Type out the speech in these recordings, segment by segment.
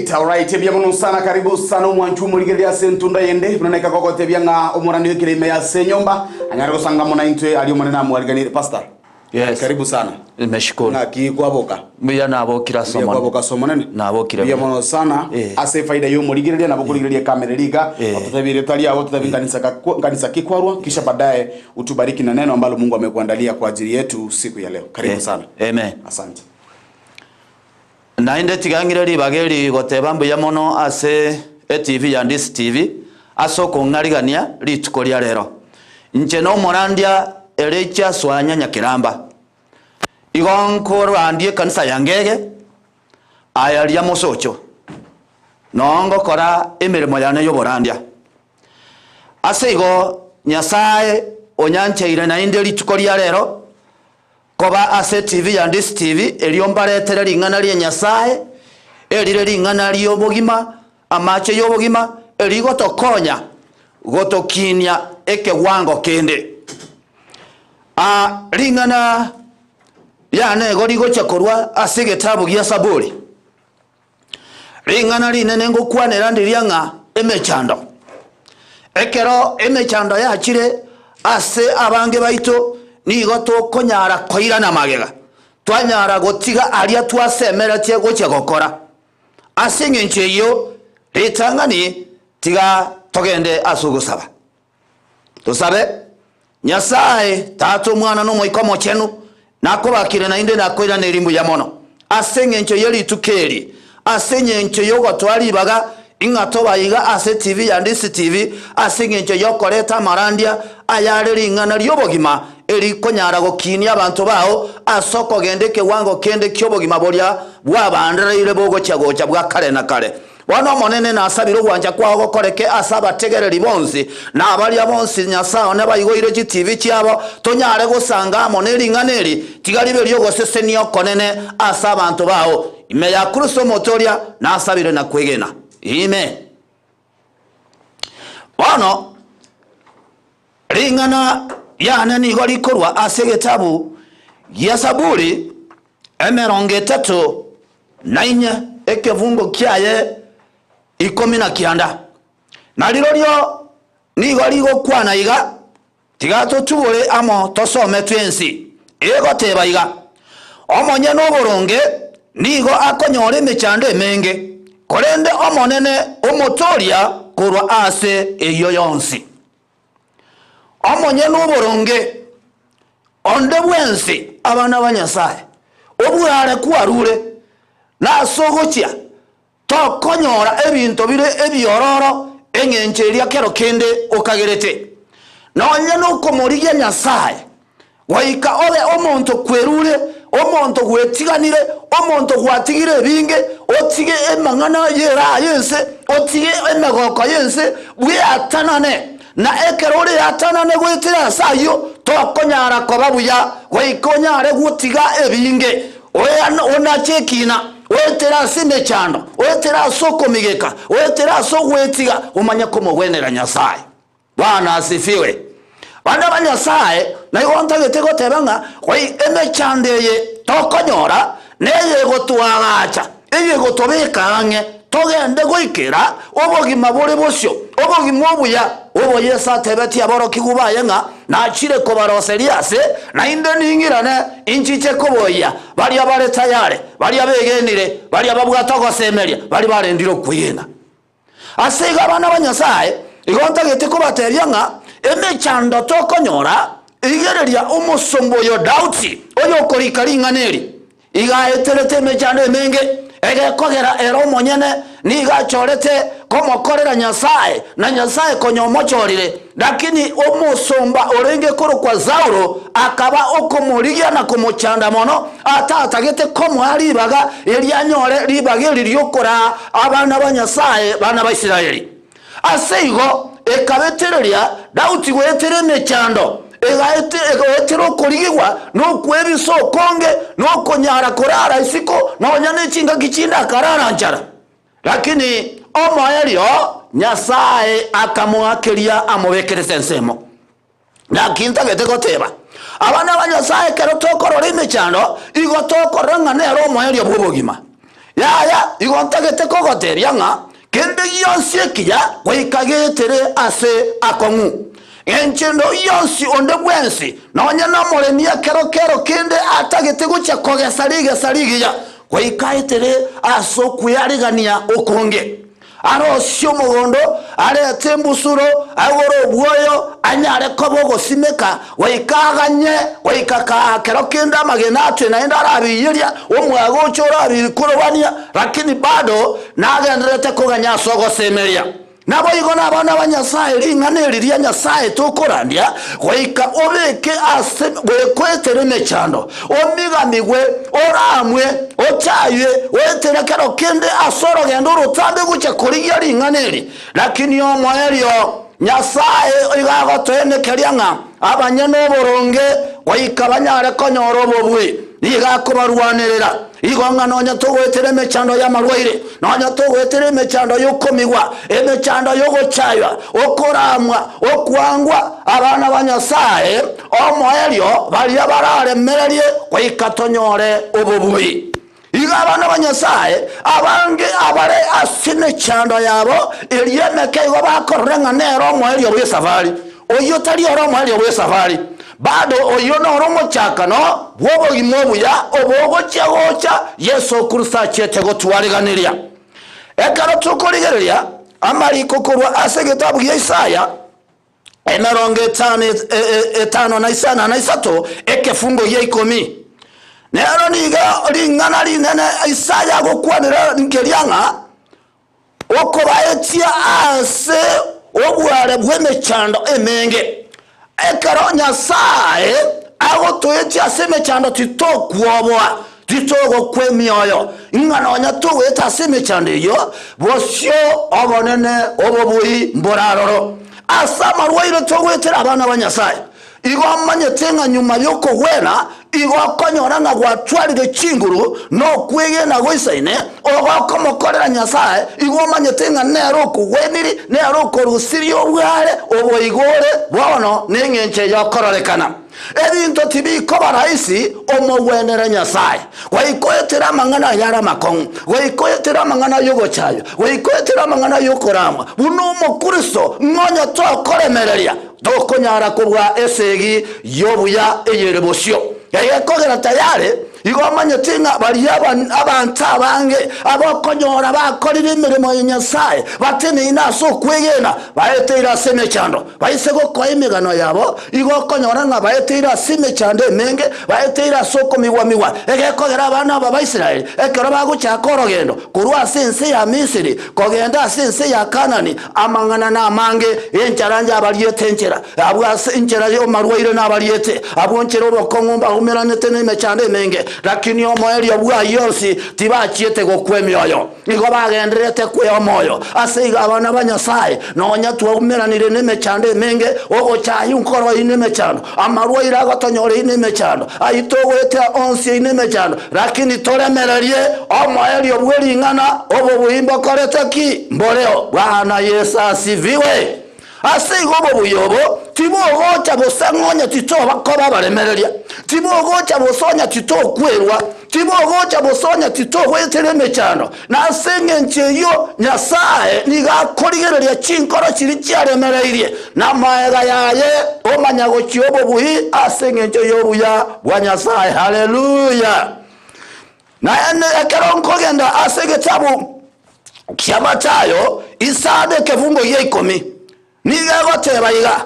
Alright, alright, ebuya mono sana, karibu sana omwanchu omorigereria ase entunda yende, buna naika gogotebia ng'a omorani oikire ime ase enyomba, anyare gosanga amo naintwe aria Omonene amwariganirie. Pastor, Yes. karibu sana. Nimeshukuru. Ng'aki kwaboka? Mbuya nabokire ase Mbuya Omonene. kwaboka ase Omonene? Nabokire Mbuya buya. mono sana Eh. ase efaida ya omorigereria nabo okorigereria ekamera eria iga, Eh. ototebie erieta riago, ototebie nkanisa ka- nkanisa ki kwarwa, kisha baadaye utubariki na neno ambalo Mungu amekuandalia kwa ajili yetu siku ya leo. Karibu Eh. sana. Amen. Asante. Naende tiga ng'ire ribaga eri goteba mbuya mono ase eTV ya Ndisi TV ase okong'arigania rituko ria rero. Inche nomorandia Elicha Swanya Nyakiramba. Igo nkorandie ekanisa ya Ngege aya ria Mosocho. Noo ngokora emeremo yane y'oborandia. Ase igo Nyasae onyancheire naende rituko ria rero Koba ase TV ya Ndisi TV erio mbaretere ring'ana ria Nyasae, erire ring'ana ri'obogima, amache y'obogima, erigotokonya gotokinia ekegwango kende. Aa ring'ana riane igo rigochia korwa ase egetabu gia Saburi. Ring'ana rinene ngokwanera ndiria ng'a emechando. Ekero emechando yachire ase abange baito, nigo tokonyara koirana magega, twanyara gotiga aria twasemeretie gochia gokora. Ase engencho eyio, ritang'ani tiga togende ase ogosaba. Tosabe, Nyasae, Tata, Omwana, na Omoika Omochenu, nakobakire naende nakoiranerie mbuya mono ase engencho ye rituko eri, ase engencho y'ogotoa ribaga ing'a toba iga ase TV ya Ndisi TV, ase engencho y'okoreta amarandia ayare ring'ana ri'obogima erikonyara gokinia abanto bao ase okogenda ekewango kende ki'obogima boria bwabandereire bogochia gocha bwa kare na kare. Bono Omonene nasabire ogwancha kwao gokoreke ase abategereri bonsi, na abaria bonsi Nyasae one baigoire chitibi chiabo, tonyare gosanga amo ne ring'ana eri, tiga ribe ri'ogosesenia okonene ase abanto bao. Ime ya Kristo Omotoria nasabire na kwegena. Amen. Bono ring'ana riane nigo rikorwa ase egetabu gia Saburi emerongo etato na inye ekebungo kiaye ikomi na kianda. Na rirorio nigo rigokwana iga, Tiga totubore amo tosome twensi. Egoteba iga, Omonyene oboronge nigo akonyora emechando emenge, korende Omonene omotooria korwa ase eyio yonsi. Omonyene oboronge, onde bwensi abana ba Nyasae, obware kwarure, na ase ogochia tokonyora ebinto bire ebiororo eng'encho eria kero kende okagerete. Nonya nokomorigia Nyasae, Goika obe omonto kwerure, omonto gwetiganire, omonto gwatigire ebinge, otige emang'ana y'eraha y'ense, otige emegoko y'ense, bweatanane. Na ekero oreatanane goetera ase ayio, tokonyara koba buya, goika onyare gotiga ebinge, onache ekina, oetere ase emechando, oetere ase okomigeka, oetere ase ogwetiga, omanye komogwenera Nyasae. Bwana asifiwe. Bana ba Nyasae, naigo ntagete goteba ng'a goi emechando eye tokonyora neyegotoagacha, eyegotobeka ang'e togende goikera obogima bore bosio, obogima obuya, obo Yeso atebetie aborokigwa baye ng'a nachire kobaroseria ase, naende ning'irane inchiche koboyia baria bare tayare, baria begenire, baria babwate ogosemeria, baria barendire okwegena. Ase igo abana ba Nyasae, igo ntagete kobatebia ng'a emechando tokonyora, rigereria omosomba oyo Daudi, oyokorika ring'ana eri, iga aeterete emechando emenge, egekogera ere omonyene nigo achorete komokorera Nyasae, na Nyasae konya omochorire. Lakini omosomba orenge korokwa Saulo akaba okomorigia na komochanda mono, atatagete komoa ribaga erio anyore ribaga eri ri'okoraa abana ba Nyasae, bana ba Israeli. Ase igo ekabetereria Daudi goetera emechando, egaetera okorigigwa na okwebisa okonge, na okonyara korara isiko, nonya ne chingaki chinde akarara nchara. Lakini omoerio Nyasae akamoakeria amobekerete ensemo. Naki ntagete goteba, abana ba Nyasae ekero tokorora emechando, igo tokorora ng'a nere omoerio bw'obogima. Yaya, igo ntagete kogotebia ng'a kende gionsi ekiya goika geetere ase akong'u. Enchendo yonsi onde bwensi, nonya nomoremi ekero kero kende atagete gochia kogesa rigesa rigiya, goika aetere ase okwearigania okonge. Arosie omogondo, arete embusuro, agore obwoyo, anyare koba ogosimeka, goika aganye, goika kaa kero kende amagena atwe naende arabiiyeria, omwaga oche orabikorobania, lakini bado nagendererete koganya ase ogosemeria. Naboigo nabana ba Nyasae ring'ana eri ria Nyasae tokorandia, goika obeke ase goekoetera emechando, omigamigwe, oramwe, ochaywe, oetere kero kende ase orogendo orotambe gochia korigia ring'ana eri. Lakini omoerio Nyasae iga agotoenekeria ng'a abanyene oboronge goika banyare konyora obobui, nigo akobarwanerera. Igo ng'a nonya togoetera emechando y'amarwaire, nonya togoetera emechando y'okomigwa, emechando y'ogochaywa, okoramwa, okwangwa, abana ba Nyasae, omoerio baria bararemererie goika tonyore obobui. Igo abana ba Nyasae abange abare ase emechando yabo eria emeke igo bakorora ng'a nere omoerio bw'esafari. Oyio tari ore omoerio bw'esafari. Bado oyio noro omochakano bw'obogima obuya obogochia gocha Yeso Kristo achiete gotwariganeria. Ekero tokorigereria amariko korwa ase egetabu gia Isaya emerongo etano etano na isano na isato ekefungo gia ikomi, nero nigo ring'ana rinene Isaya agokwanera nkeria ng'a Okobaetia ase obware bw'emechando emenge. Ekero Nyasae agotoetia ase emechando titokwoboa, titogokwa emioyo, ng'a nonya togoeta ase emechando eyio, bosio obonene obobui mboraroro. Ase amarwaire togoetera abana ba Nyasae. Igo omanyete ng'a nyuma y'okogwena igo okonyora ng'a gwatwarire chinguru na okwegena goisaine, ogokomokorera Nyasae, igo omanyete ng'a nere okogweniri, nere okorusirie obware obo igo ore bono neng'encho eye okororekana. Ebinto tibikoba rahisi omogwenere Nyasae. Goika oetere amang'ana ayare amakong'u, goika oetere amang'ana ay'ogochaywa, goika oetere amang'ana ay'okoramwa, buna omokristo ng'a onye tokoremereria, Tokonyara kobua esegi y'obuya eyere bosio. Egekogera tayare, igo omanyete ng'a baria abanto abange abokonyora bakorire emeremo ya Nyasae, bateneine ase okwegena, baeteire ase emechando. Baise gokoa emegano yabo, igo okonyora ng'a baeteire ase emechando emenge, baeteire ase okomigwa-migwa. Egekogera abana aba ba Israeli, ekero bagochaka orogendo korwa ase ense ya Misiri kogenda ase ense ya Kanani, Amang'ana namange, enchara njabariete enchera, abwo ase enchera y'omarwaire nabariete, abwo nchera obokong'u mbaumeranete nemechando emenge, lakini omoerio bw'ayio onsi tibachiete gokwa emioyo, nigo bagendererete kwea omoyo. Ase igo abana ba Nyasae, nonya twaumeranire nemechando emenge, ogochaywa nkoroi nemechando, amarwaire agotonyorei nemechando, ayio togoetea onsi eye nemechando, Lakini toremererie omoerio bwe ring'ana, obobui mbokorete ki? Mboreo. Bwana Yeso asifiwe! Ase igo obobui obo tibogocha bosa ng'onya titoba koba abaremereria, tibogocha bosa onye titokwerwa, tibogocha bosa onye titogoetera emechando. Na ase engencho eyio Nyasae nigo akorigereria chinkoro chiria chiaremereirie, na magega yaye omanya gochia obobui ase engencho y'obuya bwa Nyasae. Haleluya! Naende ekero nkogenda ase egetabu kia Matayo isano ekefungo gia ikomi, Nigo egoteba iga,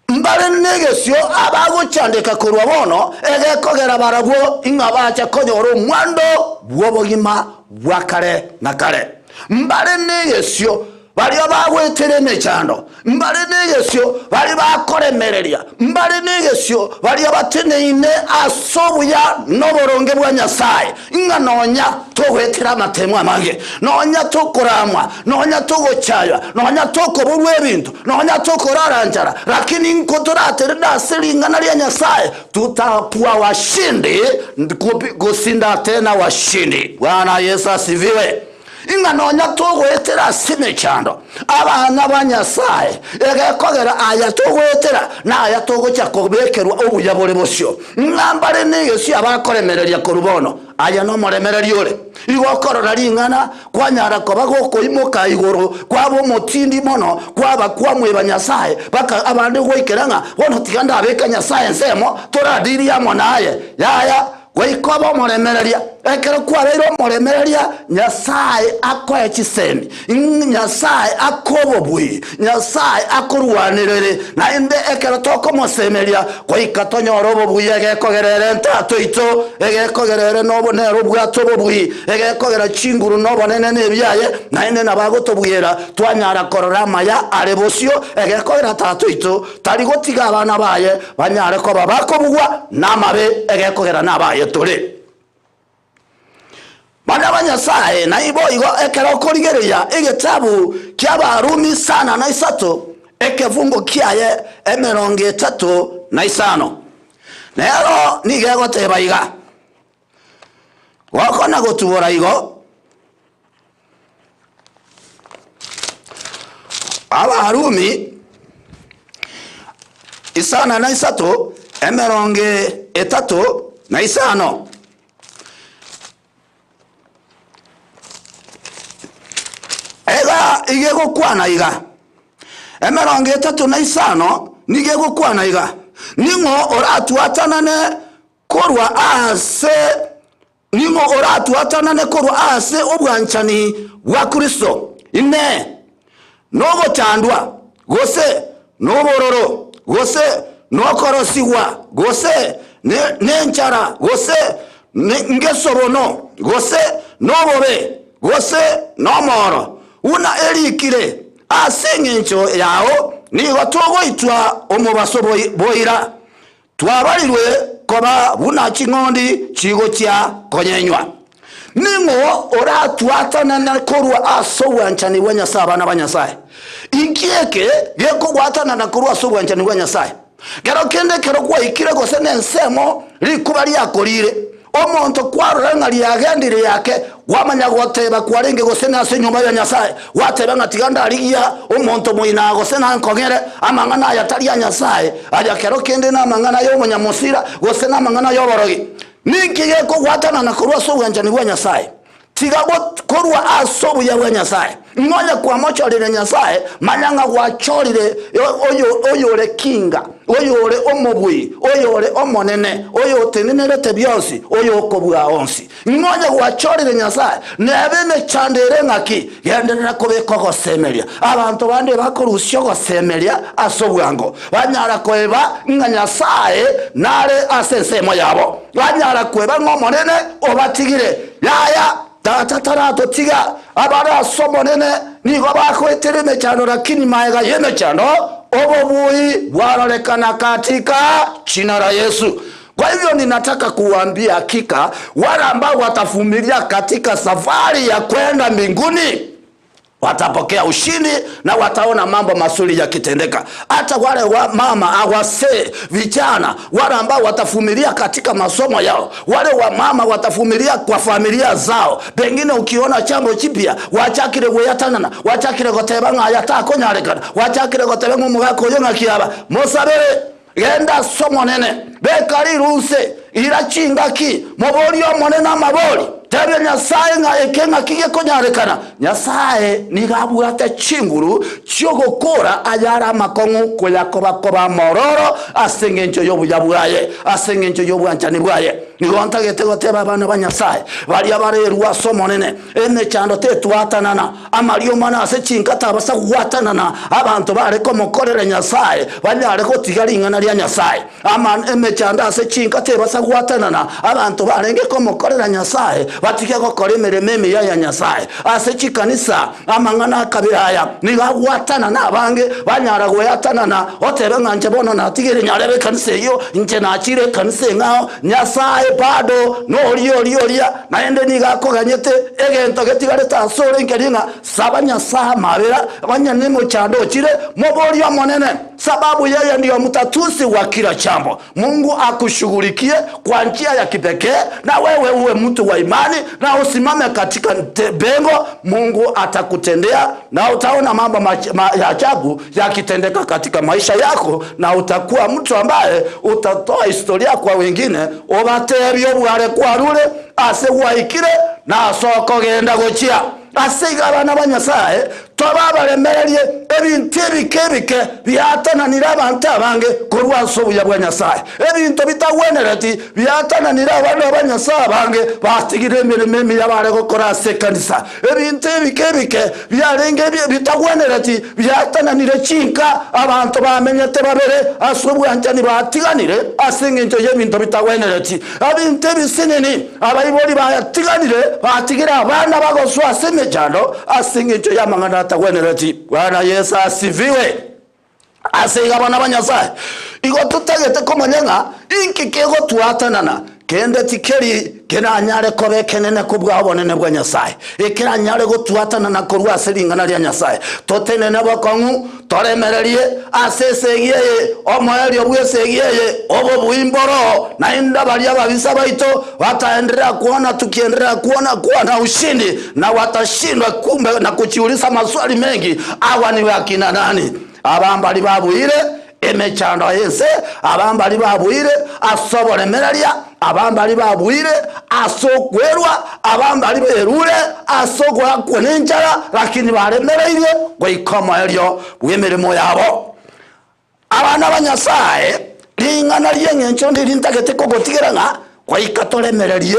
Mbare negesio abagochandeka korwa bono, egekogera barabwo ing'a bache konyora omwando bw'obogima bwa kare na kare. Mbare negesio baria bagoetera emechando, mbare negesio baria bakoremereria, mbare negesio baria bateneine ase obuya na oboronge bwa Nyasae, Ng'a nonya togoetera amatemo amange, nonya tokoramwa, nonya togochaywa, nonya tokoborwa ebinto, nonya tokorara nchara, lakini nkotoraterere ase ring'ana ria Nyasae, tutakuwa washindi, gosinda tena washindi. Bwana Yesu asifiwe. Ng'a nonya togoetera ase emechando, abana ba Nyasae, egekogera aya togoetera naya togochia kobekerwa obuya bore bosio, ng'a mbare negesio abakoremereria korwa bono. Aye nomoremereria ore. Igo okorora ring'ana kwanyara koba gokoimoka igoro, kwaba omotindi mono, kwaba kwamweba Nyasae, baka abande goikera ng'a bono tiga ndabeke Nyasae ensemo, toradirie amo naye. Yaya, goika obe omoremereria. Ekero kwabeire omoremereria, Nyasae akoe chisemi, Nyasae akoe obobui, Nyasae akorwanerere. Naende ekero tokomosemeria, goika tonyore obobui egekogera ere entato ito, egekogera ere nobo nere obwate obobui, egekogera chinguru na obonene na ebiaye, naende nabo agotobuera twanyara korora amaya are bosio, egekogera Tata oito tari gotiga abana baye banyare koba bakobugwa namabe, egekogera nabaye tore. Bana ba Nyasae, naiboigo ekero okorigereria egetabu ki'Abarumi isano na isato, ekefungo kiaye 35, nero nigo egoteba iga, Gokona gotubora igo, Abarumi 53, 35. Iga iga egokwana iga, 35 nigo egokwana iga, Ning'o oratwatanane korwa aase ning'o oratwatanane korwa aase obwanchani bwa Kristo? Inee! Nogochandwa, gose nobororo, gose nokorosigwa, gose nenchara, gose ngesobono, gose nobobe, gose nomoro, buna erikire, Ase engencho yao nigo togoitwa omobaso boira, Twabarirwe koba buna ching'ondi chigochia konyenywa. Ning'o oratwatanane korwa ase obwanchani bwa Nyasae abana ba Nyasae? Inki eke gekogwatanana korwa ase obwanchani bwa Nyasae? Kero kende ekero gwaikire gose nensemo rikuba riakorire, Omonto kwarora ng'a riagendire yake, kwamanya goteba kwarenge gose nase enyomba ya Nyasae, gwateba ng'a tiga ndarigia omonto moina gose nankong'ere amang'ana aya tari a Nyasae, aya kero kende namang'ana y'omonyamosira gose namang'ana y'oborogi. Ninki gekogwatanana korwa ase obwanchani bwa Nyasae? Tiga korwa ase obuya bwa Nyasae. Ng'a onye kwamochorire Nyasae, manya ng'a gwachorire oyore kinga, oyore omobui, oyore omonene, oyotenenerete bionsi, oyokobua onsi. Ng'a onye gwachorire Nyasae, neba emechando ere ng'aki, genderera kobeka ogosemeria. Abanto bande bakorusia ogosemeria ase obwango, banyara koeba ng'a Nyasae nare ase ensemo yabo, banyara kweba ng'a Omonene obatigire. Yaya, Tata taratotiga, abare ase Omonene nigo bagoetera emechando, lakini magega y'emechando obobui bwarorekana katika jina la Yesu. Kwa hivyo ninataka kuwaambia hakika wale ambao watavumilia katika safari ya kwenda mbinguni watapokea ushindi na wataona mambo mazuri yakitendeka. Hata wale wa mama awasee vijana wale ambao watavumilia katika masomo yao, wale wa mama watavumilia kwa familia zao. Pengine ukiona chambo chipya wachakire gweatanana, wachakire goteba ng'a aya takonyarekana, wachakire goteba ng'a omogaka oyo ng'aki aba mosabere Genda ase Omonene, beka rirunse, ira chingaki, moborie Omonene amabori, tebia Nyasae ng'a eke ng'aki gekonyarekana. Nyasae nigo abwate chinguru chi'ogokora ayare amakong'u koyakoba-koba amororo ase engencho y'obuya bwaye, ase engencho y'obwanchani bwaye. Nigo ntagete goteba abana ba Nyasae, baria barerue ase Omonene, emechando tetwatanana, Amariomana ase chinka tabasa gwatanana abanto bare komokorera Nyasae banyare gotiga ring'ana ria Nyasae. Ama emechando ase chinka tebasa gwatanana abanto barenge komokorera Nyasae batige gokora emeremo emiya ya Nyasae. Ase chikanisa amang'ana akabere aya nigo agwatanana abange banyara goeatanana otebe ng'a inche bono natigire nyarebe ekanisa eyio, inche nachire ekanisa eng'ao, Nyasae bado noria oria oria. Naende nigo akoganyete egento getigarete asore nkeria ng'a saba Nyasae amabera, onye nemochando ochire, moborie Omonene. sababu yeye ndiyo mtatuzi wa kila jambo. Mungu akushughulikie kwa njia ya kipekee, na wewe uwe mtu wa imani na usimame katika bengo. Mungu atakutendea na utaona mambo ya ajabu yakitendeka katika maisha yako, na utakuwa mtu ambaye utatoa historia kwa wengine, obatebie obware kwarure ase gwaikire na asokogenda gochia ase iga abana ba Nyasaye tobabaremererie ebinto ebike ebike biatananire abanto abange korwa ase obuya bwa Nyasaye. Ebinto bitagwenereti biatananire abana ba Nyasaye abange batigire emeremo emiya bare gokora ase ekanisa. Ebinto ebike ebike biarenge bitagwenereti biatananire chinka abanto bamenyete babere ase obwanchani batiganire ase eng'encho y'ebinto bitagwenereti. Ebinto ebisinini abaibori batiganire batigire abana bagoswa ase emechando ase eng'encho y'amang'ana atagwenereti. Bwana Yeso asifiwe! Ase iga abana ba Nyasae, igo totagete komanya ng'a inki kegotwatanana, kende tikeri keranyare koba ekenene kobua obonene bwa Nyasae, ekeranyare gotwatanana korwa ase ring'ana ria Nyasae. Totenene bokong'u, toremererie ase esegi eye, omoerio bw'esegi eye, obobui mboro, naende baria ababisa baito bataenderera kuona tukiendelea kuona kuwa na ushindi, na watashindwa kumbe na kujiuliza maswali mengi, hawa ni wakina nani? Abambari babuire emechando y'ense, abambari babuire ase oboremereria, abambari babuire ase okwerwa, abambari berure ase ogoakwa nenchara, lakini baremereirie goika omoerio bw'emeremo yabo. Abana ba Nyasae, ring'ana ri'eng'encho ndiri ntagete kogotigera ng'a goika toremererie.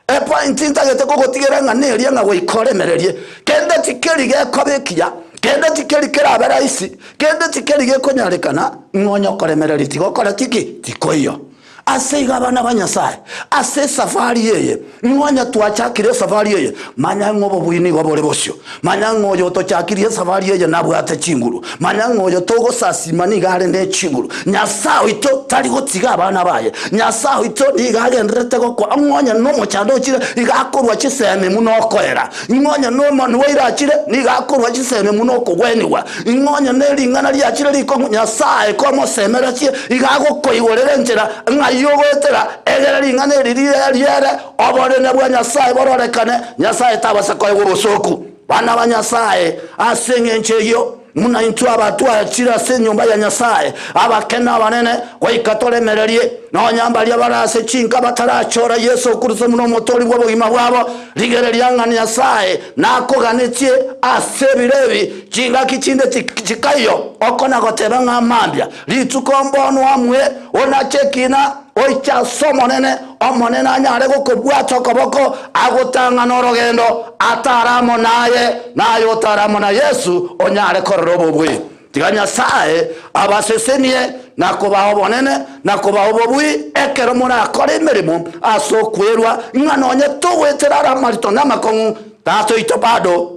Epoint ntagete kogotigera ng'a neria ng'a goika oremererie. Kende tikeri gekoba ekiya, kende tikeri kerabe rahisi, kende tikeri gekonyarekana ng'a onye okoremereria tigokora tiki? Tikoiyo. Ase igo abana ba Nyasae, ase esafari eye, ng'a onye twachakire esafari eye, manya ng'a obobui nigo bore bosio. Manya ng'a oyo otochakirie esafari eye nabwate chinguru. Manya ng'a oyo togosasima nigo are ne chinguru. Nyasae oito tari gotiga abana baye. Nyasae oito nigo agendererete gokwa ng'a onye nomochando ochire, iga akorwa chisemi buna okoera. Ng'a onye nomonwa achire, nigo akorwa chisemi buna okogwenigwa. Ng'a onye nering'ana riachire rikong'u, Nyasae komosemeretie, iga agokoigorera enchera ng'ai ogoetera, egere ring'ana eri rire riere, obonene bwa Nyasae bororekane, Nyasae tabasa koegwa obosooku. Bana ba Nyasae, ase engencho eyio, buna intwe aba twachire ase enyomba ya Nyasae, abake na abanene, goika toremererie, nonya mbaria bare ase chinka batarachora Yeso Kristo buna Omotoori bw'obogima bwabo, rigereria ng'a Nyasae nakoganetie ase ebiro ebi, chingaki chinde chikaiyo, okona-goteba ng'a mambia, rituko mbono amwe, onache ekina, oiche ase Omonene, Omonene anyare gokobwata okoboko, agotang'ana orogendo, atare amo naye, naye otare amo na Yesu, onyare korora obobui. Tiga Nyasae abasesenie na kobaa obonene na kobaa obobui ekero morakore emeremo ase okwerwa, ng'a nonye togoetera are amarito na amakong'u, Tata oito bado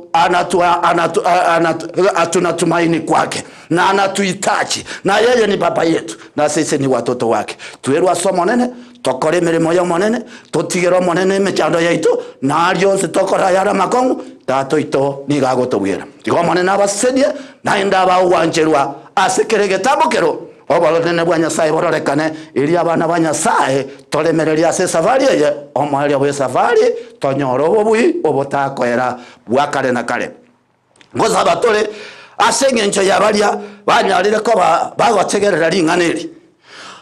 tunatumaini kwake na anatuhitaji, na yeye ni baba yetu na sisi ni watoto wake. Twerwe ase Omonene, tokore emeremo y'Omonene, totigere Omonene emechando yaito, na aria onsi tokore ayare amakong'u, Tata oito nigo agotobwera. Tiga Omonene abaserie, naende abae ogwancherwa ase kera egetambo kero obonene bwa Nyasae bororekane, erio abana ba Nyasae toremererie ase esafari eye, omoerio bw'esafari tonyore obobui obotakoera bwa kare na kare. Ngosaba tore ase engencho ya baria banyarire koba bagotegerera ring'ana eri.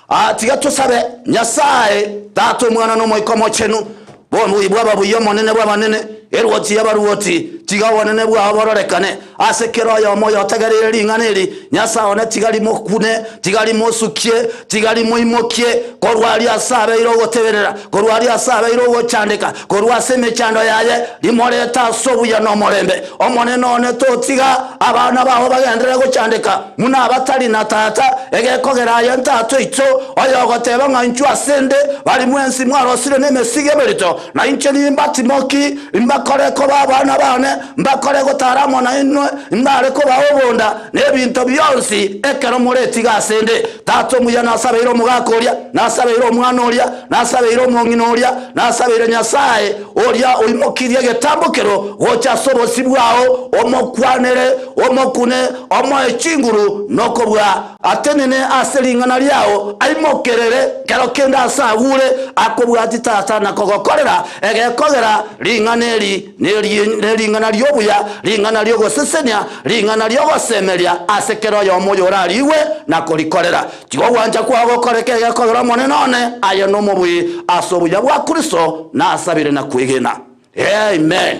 Aa, tiga tosabe Nyasae, Tata, Omwana, na Omoika Omochenu, bobui bw'ababui, Omonene bw'abanene, Erwoti y'abaruoti, tiga obonene bwao bororekane ase kera oyomo oyotegereire ring'ana eri. Nyasae one, tiga rimokune, tiga rimosukie, tiga rimoimokie korwa aria ase abeire ogoteberera, korwa aria ase abeire ogochandeka, korwa ase emechando yaye, rimorete ase obuya na omorembe. Omonene one, totiga abana bao bagenderere gochandeka buna abatari na tata, egekogera aye Tata oito, oyogoteba ng'a inchuo ase 'nde, baria mwensi mwarosire nemesigo emerito, na inche nimbatimoki, imbakore koba abana baane. Mbakore gotara amo nainwe, mbare kobaa obonda na ebinto bionsi ekero moretiga asende. Tata omuya nasabeire omogaka oria, nasabeire omwana oria, nasabeire omong'ina oria, nasabeire Nyasae oria oimokirie egetambokero gocha ase obosio bwao, omokwanere, omokune, omoe chinguru nokobua, atenene ase ring'ana riao, aimokerere kero kende ase agure, akobwatie tata na kogokorera egekogera ring'ana eri nering'ana ri'obuya, ring'ana ri'ogosesenia, ring'ana ri'ogosemeria ase kera oyomo oyorarigwe na korikorera. Tiga ogwancha kwao gokoreke egekogera Omonene one, aye nomobui ase obuya bwa Kristo, nasabire na kwegena. Amen.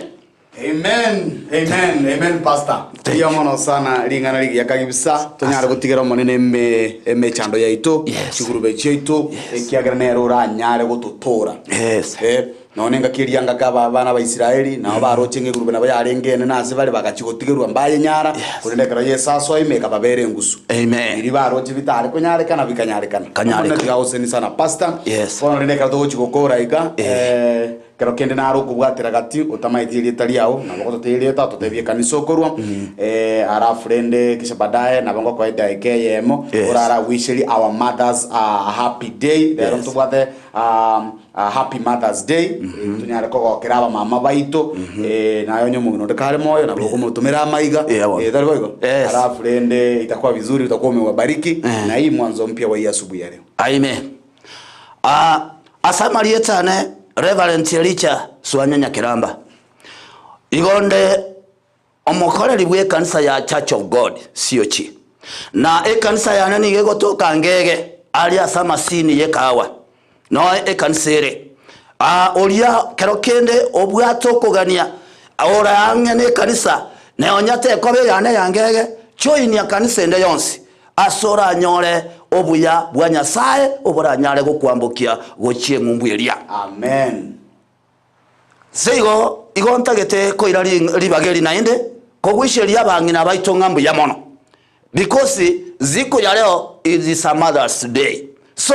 Amen, amen, amen pastor. Mbuya mono sana ring'ana rigiya kabisa tonyare gotigera omonene eme emechando yaito Yes. chigurube chiaito ekiagera nere oranyare gototora Yes. Eh, Nonya nengaki eria ngaka aba abana ba Isiraeli nabo baroche ng'a egurube nabo yarenge enene ase bare, bagachia gotigerwa mbayenyara, korende ekero Yeso asoa ime ekababera engusu. Amen. Biria baroche bitare konyarekana bikanyarekana. Kanyarekana. Omonene tiga agosesenie sana pastor. Yes. Bono rende ekero togochia gokora iga, eh, kero kende naro okobwatera gati otamaeti erieta riao, nabo ogototebia erieta ototebie ekanisa okorwa, eh, alafu rende kisha baadaye nabo ngokoa edaika eyemo, Yes. orarawisherie our mothers a happy day, rero Yes. ntobwate A happy Mother's Day, tonyare kogokera abamama baito, naye onye omong'ina onde kare moyo nabo okomotomera amaiga, Yeah, bono. tari boigo? Yes. Alafu rende itakuwa vizuri utakuwa umewabariki Eh. na hii mwanzo mpya wa hii asubuhi ya leo. Amen. Ah, ase amarieta ane Reverend Elijah Swanya Nyakiramba. Igo nde Omokoreri bw'ekanisa ya Church of God, COG, na ekanisa yane nigo egotoka ngege aria ase amasini y'ekahawa, noe ekanisa ere. Aa, oria kero kende obwate okogania ore ang'e nekanisa, nonya tekoba eyane ya ngege, joinia kanisa ende yonsi ase oranyore obuya bwa Nyasae oboranyare gokwambokia gochia eng'umbu eria. Amen. Ase igo, igo ntagete koira ribaga eri naende kogoicheria abang'ina baito ng'a mbuya mono because siku ya leo it is a mother's day. So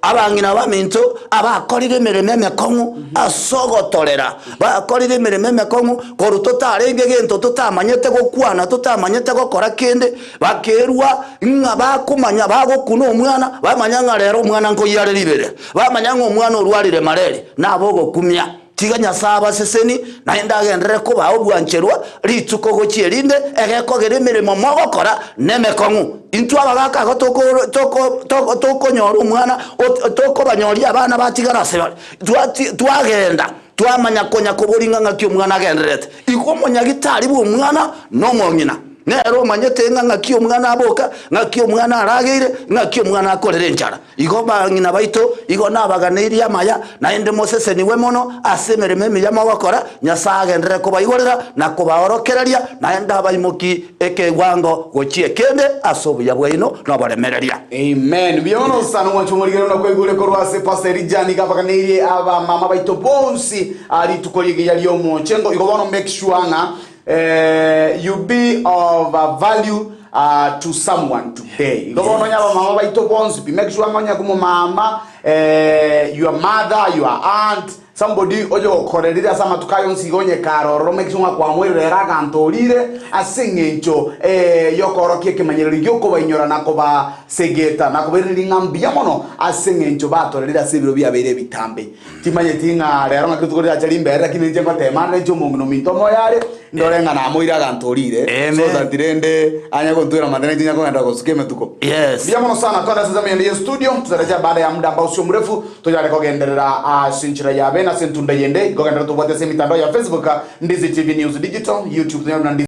abang'ina baminto abakorire emeremo emekong'u ase ogotorera, bakorire emeremo emekong'u korwa totarenge gento totamanyete gokwana, totamanyete gokora kende, bakerwa ng'a bakomanya bagokuna omwana, bamanya ng'a rero omwana nkoyia are riberera. Bamanya ng'a omwana orwarire malaria nabe ogokumia. Tiga Nyasae abaseseni, naende agenderere kobaa obwancherwa rituko gochia erinde egekogera emeremo mogokora nemekong'u. Intwe abagaaka igo toko toko toko tokonyora omwana ot tokobanyoria abana batigara ase bare. Twati twagenda twamanya konya koboria ng'a ng'aki omwana agendererete. Igo omonyagitari bw'omwana nomong'ina. Nere omanyete ng'a ng'aki omwana aboka, ng'aki omwana arageire, ng'aki omwana akorera enchara. Igo bang'ina baito, igo nabaganeirie amaya, naende mosesenigwe mono ase emeremo emiya mogokora, Nyasae agenderere kobaigorera na kobaorokereria, naende abaimokie ekewango gochia ekende ase obuya bwaino na oboremereria. Amen. Mbuya mono sana omwanchi omorigere buna kwaigure korwa ase Pastor Elijah nigo abaganeirie abamama baito bonsi ah, rituko rigiya ri'omochengo. Igo bono make sure ng'a Eh, you be of a value uh, to someone today. Igo bono onye abamama baito bonsi pi make sure ng'a onye komomama eh, your mother, your aunt, somebody oyogokorerire ase amatuko aye onsi igo onye kare ororo make sure ng'a kwamoirire ere aganto orire ase eng'encho eh, yokorokia ekemanyererio giokobainyora na kobasegeta na kobairaneria ng'a mbuya mono ase eng'encho batorerire ase ebiro biabeire ebitambe. Timanyeti ng'a rero ng'aki rituko rirache rimbere, lakini inche ngotema ande inche omong'ina ominto omoyo are, ndore ng'a namoire aganto orire, Amen. so that rende anye gontwera amate nainche nyare kogenda gosuka emetuko. Yes. Mbuya mono sana, twende ase ensemo yende ye studio, tutarejea baada ya muda ambao sio mrefu, tonyare kogenderera ase enchera ya bene ase entunda yende, ikogenderera tobwate ase emitandao ya Facebook, Ndizi TV News Digital, YouTube tonyare buna Ndizi.